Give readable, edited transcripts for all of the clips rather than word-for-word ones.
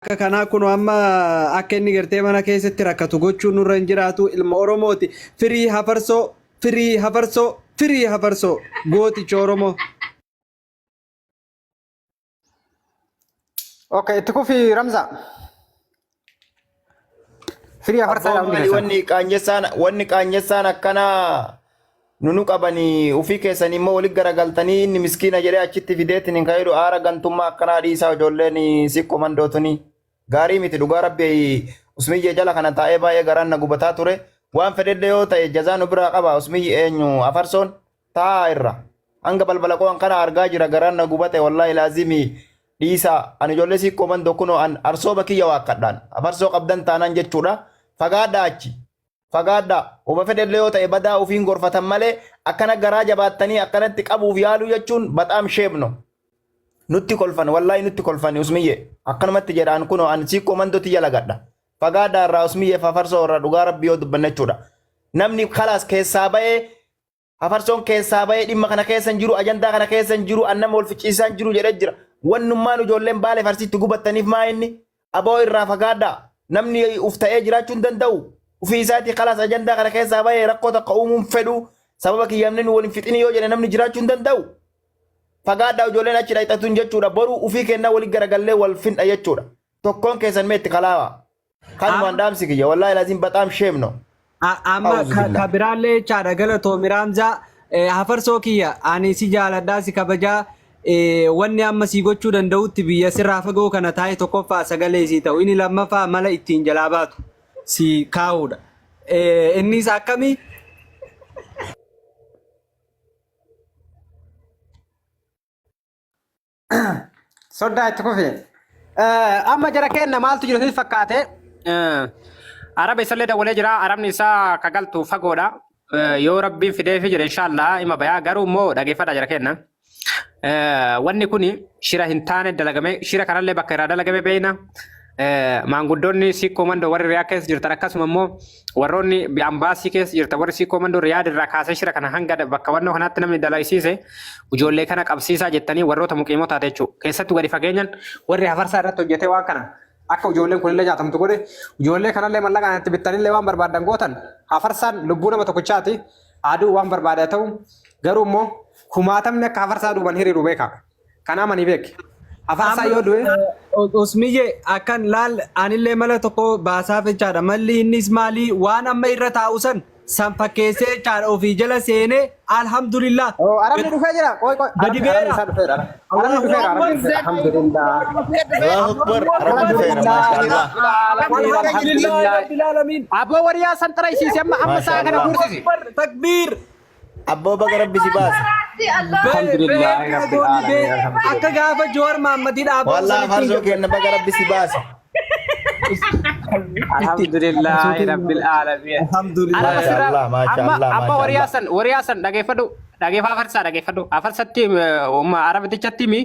Akka kanaa kun amma akka inni gartee mana keessatti rakkatu gochuun nurra hin jiraatu. Ilma Oromooti. Firii hafarsoo, firii hafarsoo, firii hafarsoo, gooticha Oromoo. Okay, itti kufi Ramza. Firii afarsaa Abboo hundi maali keessan. wanni qaanyessaan akkanaa nunu qabanii ufii keessanii immoo walitti garagaltanii inni miskiina jedhee achitti fideetiin hin ka'eedhu. Aara gantummaa akkanaa dhiisaa. Ijoolleen siqqo mandootuni gaarii miti. Dhugaa rabbi, usmiyyee jala kana taa'ee baay'ee garaan na gubataa ture. Waan fedhedde yoo ta'e jazaa nu biraa qaba. Usmiyyi eenyu afarsoon taa'aa irra hanga balbala qo'an kana argaa jira. Garaan na gubate, wallaahi laazimii. Dhiisaa, ani ijoollee siqqoo mandoo kunoo an arsooma kiyya waakkadhaan afarsoo qabdan taanaan jechuudha. Fagaadhaa, achi fagaadhaa. Uma fedhellee yoo ta'e badaa ufiin gorfatan malee akkana garaa jabaattanii akkanatti qabuuf yaaluu jechuun baxaam sheebno. Nutti kolfan, wallaahi nutti kolfan. Usmiyye akkanumatti jedhaan kunoo an siqqoo mandoo tiyya lagadha. Fagaadhaa irraa, usmiyye fafarsoo irraa. Dhugaa rabbi yoo dubbanne jechuudha, namni kalaas keessaa ba'ee, hafarsoon keessaa ba'ee, dhimma kana keessa hin jiru, ajandaa kana keessa hin jiru, an nama wal ficciisaa hin jiru jedhee jira. Wannummaan ijoolleen baale farsiitti gubattaniif maa inni? Aboo irraa fagaadhaa. Namni uf ta'ee jiraachuu hin danda'u. Ufii isaatii kalaas ajandaa kana keessaa ba'ee rakkoo takka uumuun fedhu, sababa kiyyamni nu waliin fixini yoo jedhe namni jiraachuu hin danda'u. Fagaadhaa ijoolleen achi dhayxatuun jechuudha. Boruu ufii kennaa waliin garagallee wal finna jechuudha. Tokkoon keessan mee itti kalaawaa. Kanumaan dhaamsi kiyya, wallaahi laziin baxaam sheemno. Amma Auzu ka billah. ka biraallee jechaadha. Galatoomi Raamzaa. Hafarsoo kiyya, ani si jaaladhaa, si kabajaa. Wanni amma si gochuu danda'utti biyya sirraa fagoo kana taa'e tokkoffaa sagalee sii ta'u, inni lammaffaa mala ittiin jalaa baatu si kaa'uudha. Innis akkamii? Soddaa itti kufi. Amma jara keenna maaltu jiru sitti fakkaate? Araba isallee dawwalee jira. Arabni isaa ka galtu fagoodha. Yoo rabbiin fideefi jedhe inshaallah ima bayaa. Garuu immoo dhageeffadha jara keenna. Wanni kuni shira hin taane dalagame. Shira kanallee bakka irraa dalagame beeyna. Maanguddoonni Sikkoo Mandoo warri Riyaa keessa jirtan, akkasuma immoo warroonni ambaasii keessa jirtan, warri Sikkoo Mandoo Riyaad irraa kaasee shira kana hanga bakka wannoo kanaatti namni dalagsiise, ijoollee kana qabsiisaa jettanii warroota muqiimotaa jechuudha. Keessattuu gadi fageenyaan warri hafarsaa irratti hojjetee waan kana akka ijoolleen kunillee nyaatamtu godhe, ijoollee kanallee mallaqaan itti bittanillee waan barbaadan gootan, hafarsaan lubbuu nama tokkichaati aduu waan barbaade haa ta'u, garuu immoo kumaatamni akka hafarsaa duuban hiriiru beeka. Kana amanii beeki. Hafarsaa Amma yoo du'e Usmiyye, akkan laal, anillee mala tokko baasaaf jechaadha. Malli innis maali? Waan amma irra taa'u san san fakkeessee jechaadha, ofii jala seenee, alhamdulillah. Oh, Arabni dhufee jira. Qoy qoy. Gadi Arabni beera. isaa dhufeera. Arabni dhufeera. Arabni dhufeera. Alhamdulillah. Allahu Akbar, Arabni dhufeera, maashaallah. Alhamdulillah rabbil alamin. Aboo wariyaa san xaraysiisi amma amma sa'a kana Maashaallah. guursisi. Akbar takbiir. Abboo baga rabbi si baase. Alhamdulillah rabbil alamin. Akka gaafa Jowaar Mahammadii dhaabuu Wallaahi sanitti farsoo kenna, baga rabbi si baase. Alhamdulillah rabbil alamin. Alhamdulillah. Araba sirraa Maashaallah, amma maashaallah, amma wariyaa maashaallah. san wariyaa san dhageeffadhu, dhageeffaa afarsaa dhageeffadhu, afarsatti arabtichatti mi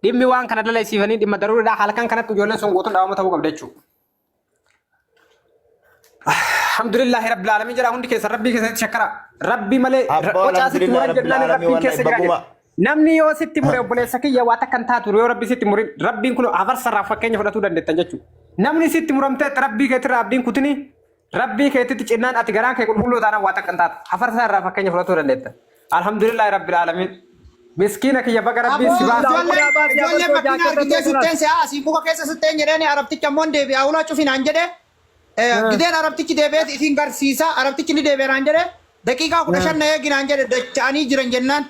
dhimmi waan kana dalaysiifanii dhimma daruudha. Halkan kanatti ijoolleen sun guutuun dhaabama ta'uu qabda jechuudha. Alhamdulillahi rabbil alamin jedha hundi keessan, rabbii keessatti shakkara. Rabbi malee Abboo qocaa sitti alhamdulillah muran rabbil jennaan alamin rabbiin wallahi keessa jira baguma. jedhe. Namni yoo sitti mure, obboleessa kiyya, waa takka hin taatu yoo rabbi sitti murin. Rabbiin kun hafarsarraa fakkeenya fudhatuu dandeettan jechuudha. Namni sitti muramtee rabbii keetirraa abdiin kutini, rabbii keetitti cinnaan ati garaan kee qulqulluu taanaan waa takka hin taatu. Hafarsarraa fakkeenya fudhatuu dandeettan. Alhamdulillahi rabbil alamin. Miskiina kiyya, baga rabbiin si baase. Ijoolleen makiina argitee sutteen se'aa asii muka keessa sutteen jedheeni, arabticha immoo deebi'aa ulaa cufinaan jedhe. Gideen arabtichi deebi'eet isin garsiisa, arabtichi ni deebi'a naan jedhe, daqiiqaa 15 na eegi naan jedhe. Dacha'anii jiran jennaan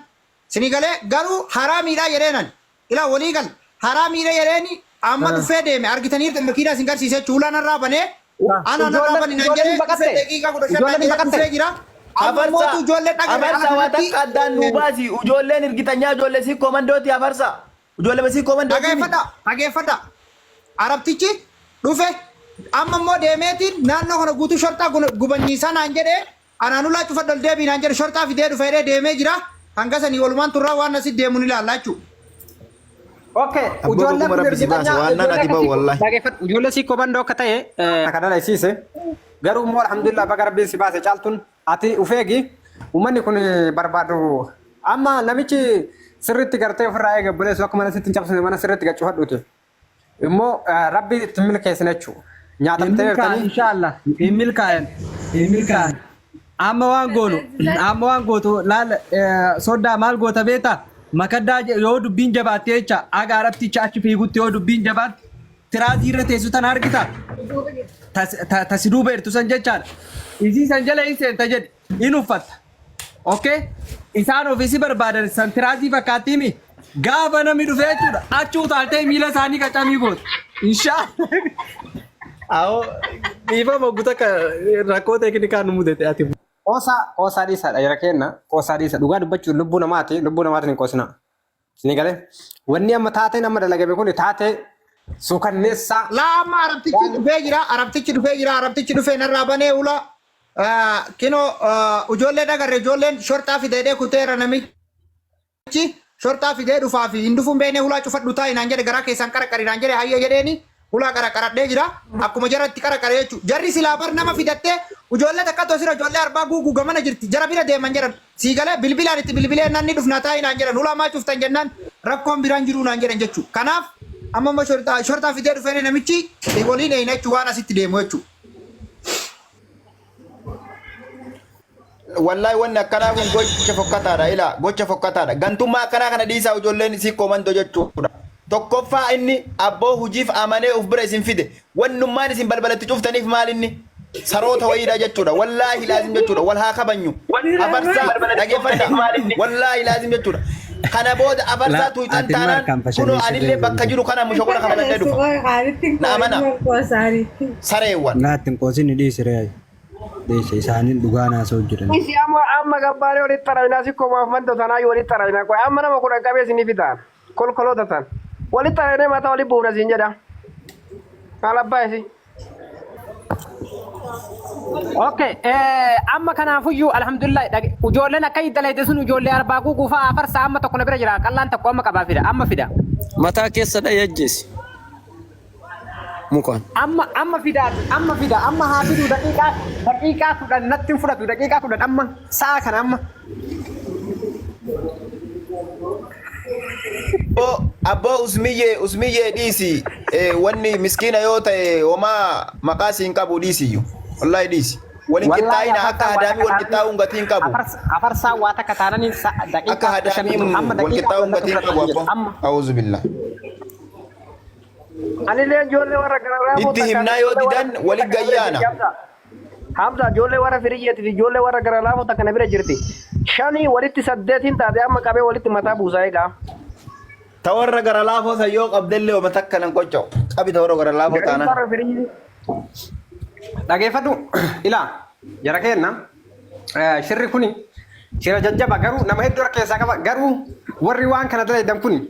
sini galee, garuu haraamiidhaa jedheenan ilaa walii gal haraamiidha jedheeni. Amma dhufee deeme argitaniirta, makiinaa isin garsiisa jechuun ulaa narraa banee ana narraa bani naan jedhe. Dhufee daqiiqaa 15 naan jedhe, dhufee jira. Amma Hafarsa, mootu ijoollee dhagare ala hafarsa waa kanatti. takka addaan nuu baasi. Ijoolleen hirgitanyaa ijoollee sikkoo mandooti hafarsa. Ijoollee sikkoo mandooti. Dhageeffadha, dhageeffadha. Arabtichi dhufe, amma immoo deemeetiin naannoo kana guutuu shorxaa gubanyiisaa naan jedhe, anaan ulaa cufadhu ol deebii naan jedhe, shorxaa fidee dhufe jedhee deemee jira. Hanga sanii walumaan turraa, waan asi deemu ni ilaalla jechuudha. Okay, Abboo ijoolleen baguma kun rabbi si baase ergitanyaa waan nan ijoollee ati bahu akkasii wallahi. Dhageeffadhu, ijoollee sikkoo mandoo akka ta'e kana dhalasiise. Garuu immoo alhamdulillah baga rabbiin si baase. Caaltuun ati ufeegi, uummanni kun barbaadu amma namichi sirriitti gartee ofirraa eege, obboleessu akka mana sitti hin cabsine mana sirriitti gaccufadhuuti. Immoo rabbi itti milkeessine jechuudha. Hin Nyaatamtee milkaa'an jirtanii. inshaallah. Hin milkaa'an. Hin milkaa'an. Amma waan goonu amma waan gootu laal soddaa maal goota beektaa? Makaddaa yoo dubbiin jabaatte jecha aga arabticha achi fiigutti yoo dubbiin jabaatte tiraazii irra teessu tana argita. Tasi duuba jirtu san jechaadha. Isii san jala hin seenta jedhi hin uffatta. Okay? Isaan ofii si barbaadan san tiraazii fakkaattiimi. Gaafa namni dhufee jechuudha achi utaaltee miila isaanii qacamii goota. Inshaallah. Awoo dhiifama oggu takka rakkoo teeknikaa nu mudate ati. Qoosaa qoosaa dhiisaadha jara keenna qoosaa dhiisa dhugaa dubbachuun lubbuu namaati lubbuu namaatiin hin qoosina. Isinii galee wanni amma taateen amma dalagame kun taatee suukanneessaa Laa amma arabtichi dhufee jira arabtichi dhufee jira arabtichi dhufee narraa banee ula kinoo ijoollee dhagarre ijoolleen shorxaa fideedhee kuteera namichi shorxaa fidee dhufaa fi hin dhufuun beeknee hulaa cufadhu taa'i naan jedhe garaa keessaan qaraqari naan jedhe hayya jedheeni hulaa qaraqaradhee jira akkuma jara itti qaraqare jechuudha jarri silaa bar nama fidattee ijoollee takka tosira ijoollee arbaa guuguu gamana jirti jara bira deeman jedhan sii galee bilbilaan itti bilbilee nanni dhufnaa taa'i naan jedhan hulaa maa cuftan jennaan rakkoon biraan jiruu naan jedhan jechuudha kanaaf amma immoo shorxaa shorxaa fidee dhufee namichi waliin eeyna jechuudha waan asitti deemu jechuudha. Wallahi wanni akkanaa kun gocha fokkataadha ilaa gocha fokkataadha. Gantummaa akkanaa kana dhiisaa ijoolleen isii komandoo jechuudha. Tokkoffaa inni abboo hujiif amanee of bira isin fide. Wannummaan isin balbalatti cuftaniif maal inni? Saroota wayiidha jechuudha. Wallaahi laazim jechuudha. Wal haa kabanyu. Afarsaa dhageeffadha. Wallaahi laazim jechuudha. Kana booda afarsaa La tuyxan ati taanaan markaan kunoo fashalleessitee anillee bakka jirta. jiru kana mushokola kafaladhee dhufa. Na amana. Sareewwan. Laatti hin qoosin dhiisi ree. Dhiisi isaaniin dhugaa naasa'u jiran. Isi amma amma gabbaaree walitti xarayinaa si komaaf manta tanaa walitti xarayinaa qoy amma nama kudhan qabee isinii fitaa kolkoloota tan walitti xarayinee mataa walitti buufna siin jedha maal abbaa isi. Okay, amma kanaafuyyuu alhamdulillah ijoolleen akka iddaleete sun ijoollee arbaa guuguu fa'aa afarsaa amma tokko na bira jira qallaan tokko amma qabaa fida amma fida. Mataa keessa dha'ee ajjeesi. Mukaan. Amma amma fidaa amma fida amma haa fidu daqiiqaa daqiiqaa kudhan natti hin fudhatu daqiiqaa kudhan amma sa'a kana amma. Abboo abboo usmiyyee usmiyyee dhiisi wanni miskiina yoo ta'e homaa maqaa siin qabu dhiisiyyu wallaahi dhiisi waliin Wallaahi qixxaa'ina akka afarsaa waa hadaamii takka wal qixxaa'uun gatii hin qabu afarsaa waa takka taananii akka daqiiqaa kudha shan hadaamiin amma wal daqiiqaa qixxaa'uun kudhan natti gatii hin fudhatu qabu hin jedhu abboo amma. auzu billah Anillee ijoollee warra gararraa itti himnaa yoo didan walit gayyaana Hamza ijoollee warra firiyyeetii fi ijoollee warra gara laafoo takka na bira jirti. Shanii walitti saddeetiin taate amma qabee walitti mataa buusaa egaa. Ta warra gara laafoo san yoo qabdellee homa takka nan qocca'u qabi ta warra gara laafoo Gariin taanaan warra firiyyee. Dhageeffadhu ilaa jara keenna shirri kuni shira jajjaba garuu nama hedduu harka keessaa qaba garuu warri waan kana dalagan kuni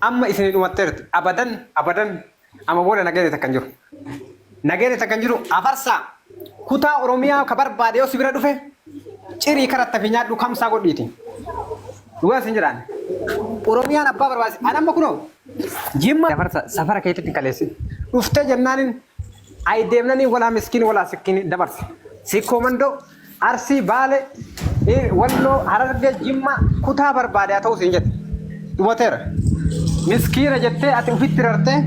amma isin dhumatteerti abadan abadan amma booda nageenya takka hin jiru. Nageenya takka hin jiru afarsaa kutaa Oromiyaa ka barbaade yoo si bira dhufe cirii karatta fi nyaadhu kamsaa godhiiti. Dhugaa isin jedhaan. Oromiyaan abbaa barbaade an amma kunoo jimma afarsa safara keetitti kaleessi dhuftee jennaanin Ay deemnanii walaa miskiin walaa sikkiin dabarse. Sikkoo mandoo, Arsii, Baale, Walloo, Harargee, Jimma kutaa barbaade haa ta'u siin jedhe. Dhumateera. Miskiina jettee ati ofitti rartee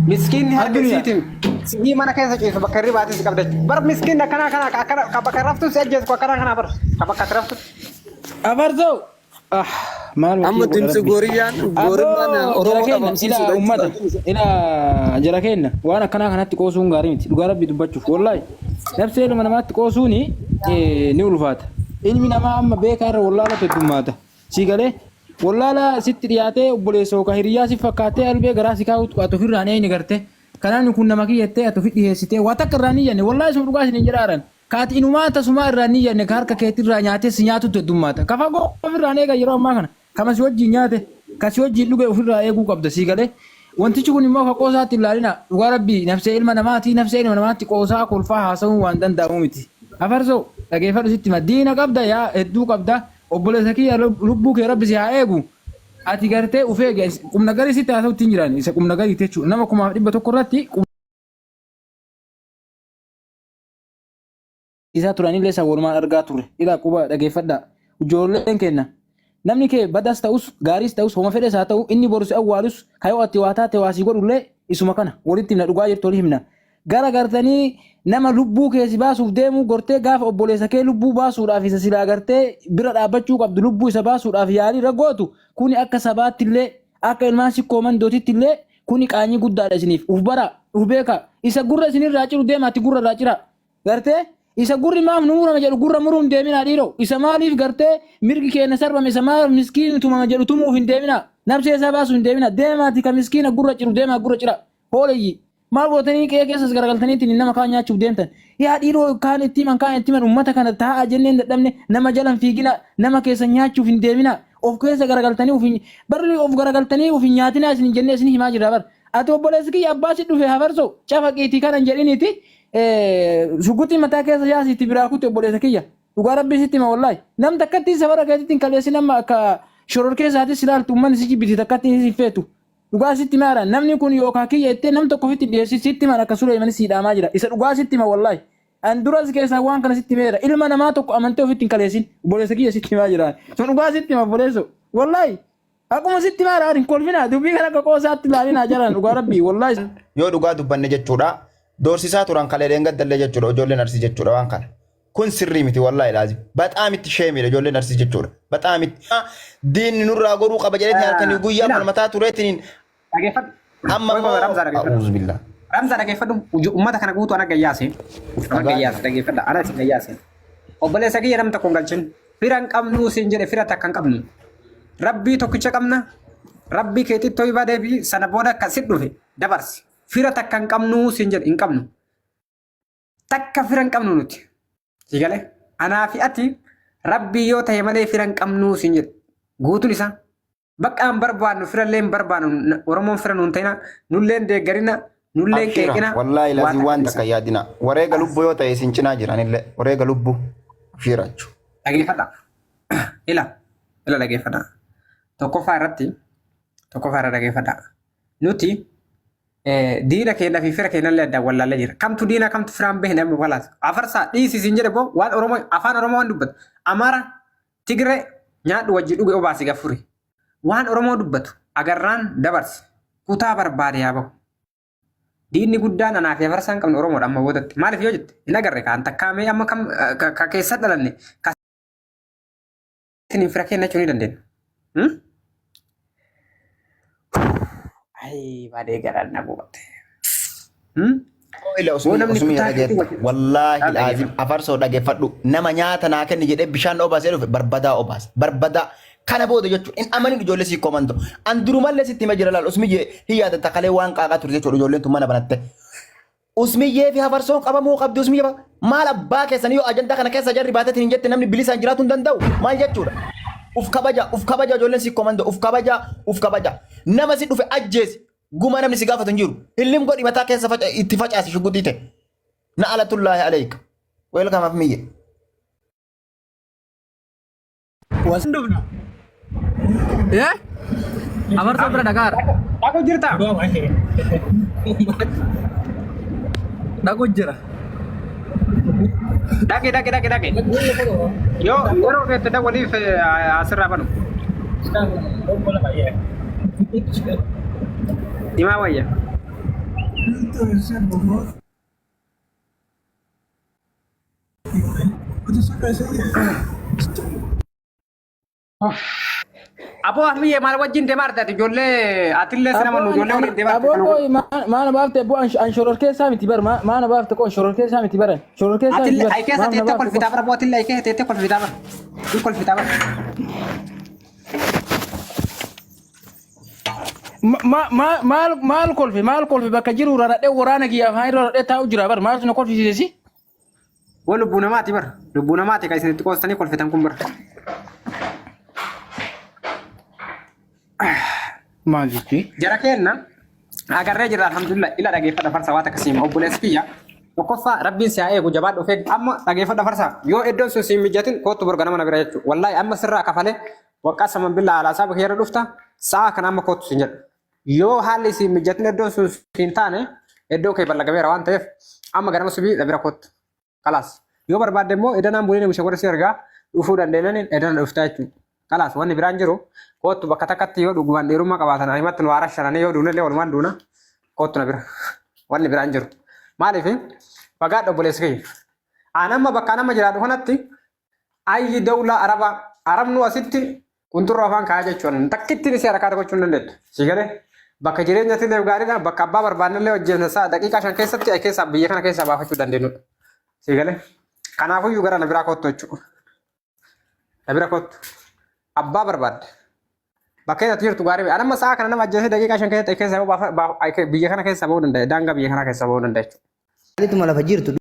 miskiinni harka Addunyaa. isiitiin si'ii mana keessa ciisu bakka hirribaa si qabda jechuudha. Bar miskiinni akkanaa kana akkana ka bakka raftu si ajjeesu akkanaa kanaa bar ka bakka ati raftu. Afarsoo! Ah, maal Amma wakii godha dimtsi rabbi. gooriyyaan gooriyyaan Aboo jara Oromoo keenna ila dhabamsiisuudha ummata jechuudha. ila jara keenna waan akkanaa kanatti qoosuun gaarii miti dhugaa rabbi dubbachuuf wallaahi nafsee ilma namaatti qoosuuni ni ulfaata ilmi namaa amma beekaa irra wallaalatu heddummaata sii galee wallaala sitti dhiyaatee obboleessa yookaan hiriyaa si fakkaatee albee garaa si kaa'utu ati ofirraan eenyu garte kanaan kun nama kiyyattee ati ofi dhiyeessitee waa takka irraa ni jenne wallaahi sun dhugaa isin hin jedhaaran Ka ati inumaa tasumaa irraa hin iyyanne ka harka keetirraa nyaatee si nyaatutu heddummaata. Ka fagoo ofirraa hin eegan yeroo ammaa kana. Kama si wajjin nyaate, ka si wajjin dhuge ofirraa eeguu qabda sii galee. Wantichi kun immoo ka qoosaatti hin laalinaa. Dhugaa Rabbii nafsee ilma namaatii nafsee ilma namaatti qoosaa kolfaa haasawuun waan danda'amuu miti. Afarsoo dhageeffadhu sitti hima. Diina qabda yaa hedduu qabda. Obboleessa kiyya lubbuu kee Rabbi si haa eegu. Ati gartee uf eegi. Qumnagarii sitti haasawutti hin jirani. Isa qumnagariiti jechuudha. Nama 1100 irratti isaa turanillee san walumaan argaa turre. Ilaa quba dhageeffadhaa. Ijoolleen keenna namni kee badas ta'us gaariis ta'us homa fedhes haa ta'u inni boru si awwaalus ka yoo ati waa taate waa sii godhullee Isuma kana walitti himna dhugaa jirtu wali himna. Gara gartanii nama lubbuu kee si baasuuf deemu gortee gaafa obboleessa kee lubbuu baasuudhaaf isa silaa gartee bira dhaabbachuu qabdu lubbuu isa baasuudhaaf yaalii irra gootu kuni akka sabaatti illee akka ilmaan sikkoo mandootitti illee kuni qaanyii guddaadha isiniif. Uf baraa, uf beekaa. Isa gurra isinirraa ciru deemaatti gurra irraa ciraa. Gartee isa gurri maaf nu murame jedhu gurra muruu hin deeminaa dhiiroo. Isa maaliif gartee mirgi keenya sarbame isa maaf miskiin tumama jedhu tumuuf hin deeminaa. Nabsee isaa baasuuf hin deeminaa. Deemaati ka miskiina gurra ciru deemaa gurra cira. Hooleyyii. Maal gootanii qe'ee keessas garagaltaniitiin nama kaan nyaachuuf deemtan. Yaa dhiiroo kaan itti himan kaan itti himan uummata kana taa'aa jenneen dadhabne nama jalan fiigina nama keessa nyaachuuf hin deeminaa. Of keessa garagaltanii of hin barri of garagaltanii of hin nyaatinaa isin jennee isin himaa jirra bar. Ati obboleessi kiyya abbaa si dhufe hafarsoo cafaqiitii kana hin jedhiniiti Shugguxii mataa keessa yaasiitti biraa kuti obboleessa kiyya. Dhugaa rabbii sitti hima wallaahi. Nam takkatti safara keetitti hin kaleessin amma akka shoror keessaatis ilaaltu uummanni si jibbiti takkatti hin feetu. Dhugaa sitti himaara namni kun yookaan kiyya jettee nam tokko ofitti dhiyeessi sitti himan akka Suleeman sii dhaamaa jira. Isa dhugaa sitti hima wallaahi. An duras keessaa waan kana sitti himeera. Ilma namaa tokko amantee ofitti hin kaleessin. Obboleessa kiyya sitti himaa jira. Sun dhugaa sitti hima obboleesso. Wallaahi. Akkuma sitti himaara hin kolfinaa dubbii kana akka qoosaatti ilaalinaa jaran dhugaa rabbii wallaahi. Yoo dhugaa dubbanne jechuudha. Doorsisaa turan kalee dheengaddallee jechuudha ijoolleen arsii jechuudha waan kana. Kun sirrii miti wallaahi laazim. Baxaam itti sheemiidha ijoolleen arsii jechuudha. Baxaam itti. Diinni nurraa goruu qaba jedheetiin halkanii guyyaa falmataa tureetiin Dhageeffadhu. amma Qoy qoy Ramzaa immoo dhageeffadhu. a'uuzu billah. Ramzaa dhageeffadhu. Uummata kana guutuu ana gayyaase. Ana gayyaase dhageeffadha. Ana isin gayyaase. Obboleessa kiyya nam tokko hin galchin. Fira hin qabnu siin jedhe fira takka hin qabnu. Rabbii tokkicha qabna. Rabbii keetitti toybaa deebii sana booda akka si dhufe dabarsi. Fira takka hin qabnu siin jedhe hin qabnu. Takka fira hin qabnu nuti. Si galee? Anaa fi ati rabbii yoo ta'e malee fira hin qabnu siin jedhe. Guutuun isaa. Bakka hin barbaannu firallee hin barbaannu Oromoon fira nuun ta'ina nullee hin deeggarina nullee hin Abshira qeeqina wallaahi waa lazii takka waan dhiisa. takka yaadina. Wareega lubbuu yoo ta'e isin cinaa jiranillee wareega lubbuu. Abshira jechuudha. Dhageeffadha. Ila ila dhageeffadha. Tokkoffaa irratti tokkoffaa irra dhageeffadha. Nuti diina keenya fi fira keenya illee addaan wallaallee jira. Kamtu diina kamtu firaan beekne amma walaas. Afarsaa dhiisi siin jedhe boo waan Oromoo afaan Oromoo waan dubbatu. Amaara Tigire nyaadhu wajji dhuge obaasi gaffuri. Waan Oromoo dubbatu agarraan dabarsi. Kutaa barbaade yaa bahu. Diinni guddaan anaa fi afarsaa hin qabne Oromoodha amma boodatti. Maaliif yoo jette hin agarre kaan takkaa mee amma kam ka keessa dhalanne ka isiniin fira kennachuu ni dandeenya. Ayi badee garaan na gubate. Ila Boo usmii namni usmii kutaa keetti dhageetta. wajjin. Wallaahi Dhageeffadhu. laazim afarsoo dhageeffadhu. Nama nyaata naa kenni jedhee bishaan obaasee dhufe barbadaa obaasa. Barbadaa. Kana booda jechuun hin amanin ijoollee sii komanto. An durumallee sitti hima jira laal usmiyyee hin yaadatta kalee waan qaaqaa turte jechuudha ijoolleen tun mana banatte. Usmiyyee fi hafarsoon qabamuu qabdi usmiyyee fa. Maal abbaa keessanii yoo ajandaa kana keessa jarri baateetiin hin jette namni bilisaan jiraatu hin danda'u. Maal jechuudha? Uf kabaja, uf kabaja ijoolleen si komando, uf kabaja, uf kabaja. Nama si dhufe ajjeesi. Guma namni si gaafatu hin jiru. Illim godhi mataa keessa faca itti facaasi shuguxii ta'e. Na alatullaahi alayka. Welcome afmiyye. Dubna. Eh? Amartoo bira dhagaara. Dhaqu jirta? Dhaqu jira. Dhaqi dhaqi dhaqi dhaqi. Yoo yeroo feete dawwaliif asirraa banu. Himaa wayya. Aboo Ahmiyyee maal wajjin deemaa jirta ati ijoollee atillee si nama nu ijoollee waliin deemaa jirta Aboo kana koo maana baafte aboo an shoror keessaa miti bar maana baafte koo shoror keessaa miti baran shoror keessaa miti Atillee bar ay keessa maaf na teettee baafte koo. kolfitaa bara aboo atillee ay keessa teettee kolfitaa bara. Ni kolfitaa bara. Maal maal kolfe maal kolfe bakka jiru raradhee waraana kiyya afaan irra raradhee taa'u jira bar maaltu na kolfisiise si? Woo lubbuu namaati bara. Lubbuu namaati kan isin itti qoostanii kolfitan kun bara. Maal jechuun? Jara keenna agarree jirra alhamdulillah ila dhageeffadha farsa waan akkasii hima obboleessi kiyya. Tokkoffaa rabbiin si haa eegu jabaadhu of eegi amma dhageeffadha farsa yoo iddoon sun si hin mijatin kootu borga nama na bira jechuudha. Wallaahi amma sirraa kafalee waqqaa saman billaa alaa isaa bakka dhufta sa'a kana amma kootu sin jedha. Yoo haalli si hin mijatin iddoon sun si hin taane iddoo kee ballagameera waan ta'eef amma ganama subii na bira kootu. Kalaas yoo barbaadde immoo edanaan bulee namicha godha si ergaa dhufuu dandeenyaan edana dhuftaa jechuudha. Kalaas wanni biraan jiru kootu bakka takkatti yoo dhugumaan dhiirummaa qabaatan himatti nu haara shananii yoo duunellee walumaan duuna. Kottu na bira. Wanni biraan jiru. Maaliif fagaadha obboleessi kiyya. Aan amma bakka an amma jiraadhu kanatti ayyi dawlaa arabaa arabnu asitti qunxurroo afaan kaayaa jechuun takkittiin isii harakaata gochuu hin dandeettu. Si galee bakka jireenyatti illee gaariidha bakka abbaa barbaadne illee hojjenna isaa daqiiqaa 5 keessatti keessaa biyya kana keessaa baafachuu dandeenyudha. Si galee kanaafuyyuu gara na biraa kottu jechuudha. Na bira kottu. Abbaa barbaadde. Bakka ati jirtu gaarii. An amma sa'a kana nama ajjeesee daqiiqaa 5 keessatti keessa biyya kana keessa bahuu danda'a. Daangaa biyya kana keessa bahuu danda'a jechuudha. Maalituma lafa jirtu.